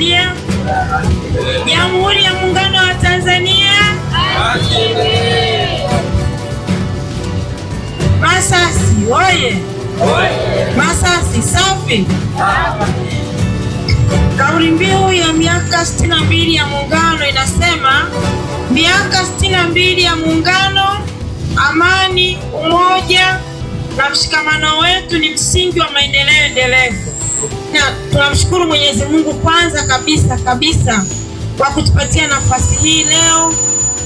Tanzania. Jamhuri ya Muungano wa Tanzania. Masasi oye! Masasi safi! Kauli mbiu ya miaka 62 ya Muungano inasema miaka 62 ya Muungano, amani, umoja na mshikamano wetu ni msingi wa maendeleo endelevu. Na tunamshukuru Mwenyezi Mungu kwanza kabisa kabisa kwa kutupatia nafasi hii leo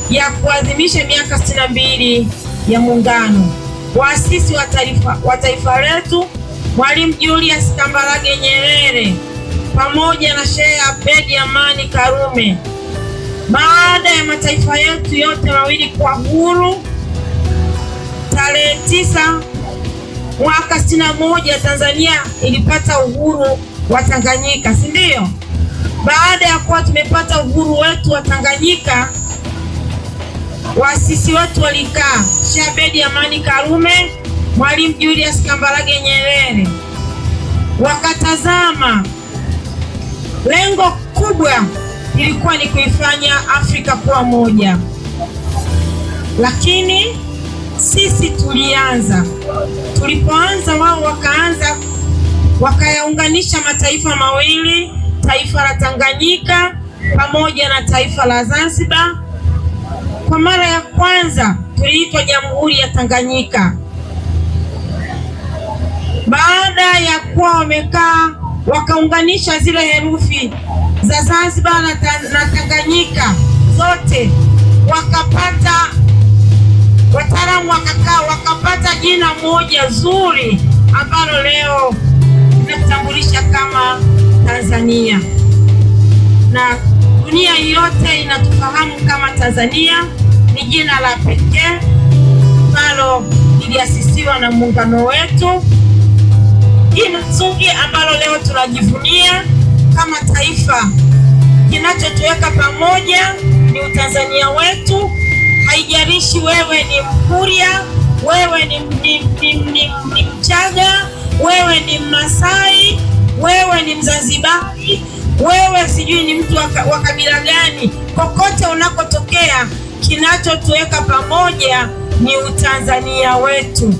ya kuadhimisha miaka 62 ya Muungano. Waasisi wa taifa letu Mwalimu Julius Kambarage Nyerere pamoja na Sheikh Abeid Amani Karume, baada ya mataifa yetu yote mawili kuwa huru tarehe 9 mwaka 61 Tanzania ilipata uhuru wa Tanganyika, si ndio? Baada ya kuwa tumepata uhuru wetu wa Tanganyika, waasisi wetu walikaa, Sheikh Abeid Amani Karume, Mwalimu Julius Kambarage Nyerere, wakatazama lengo kubwa ilikuwa ni kuifanya Afrika kuwa moja, lakini sisi tulianza, tulipoanza wao wakaanza wakayaunganisha mataifa mawili, taifa la Tanganyika pamoja na taifa la Zanzibar. Kwa mara ya kwanza tuliitwa Jamhuri ya Tanganyika. Baada ya kuwa wamekaa wakaunganisha zile herufi za Zanzibar na Tanganyika zote, wakapata wataalamu wakakaa wakapata jina moja zuri ambalo leo linatambulisha kama Tanzania, na dunia yote inatufahamu kama Tanzania. Ni jina la pekee ambalo liliasisiwa na muungano wetu, jina zuri ambalo leo tunajivunia kama taifa. Kinachotuweka pamoja ni Utanzania wetu. Haijalishi wewe ni Mkuria, wewe ni Mchaga, wewe ni Mmasai, wewe ni Mzanzibari, wewe sijui ni mtu wa kabila gani, kokote unakotokea, kinachotuweka pamoja ni Utanzania wetu.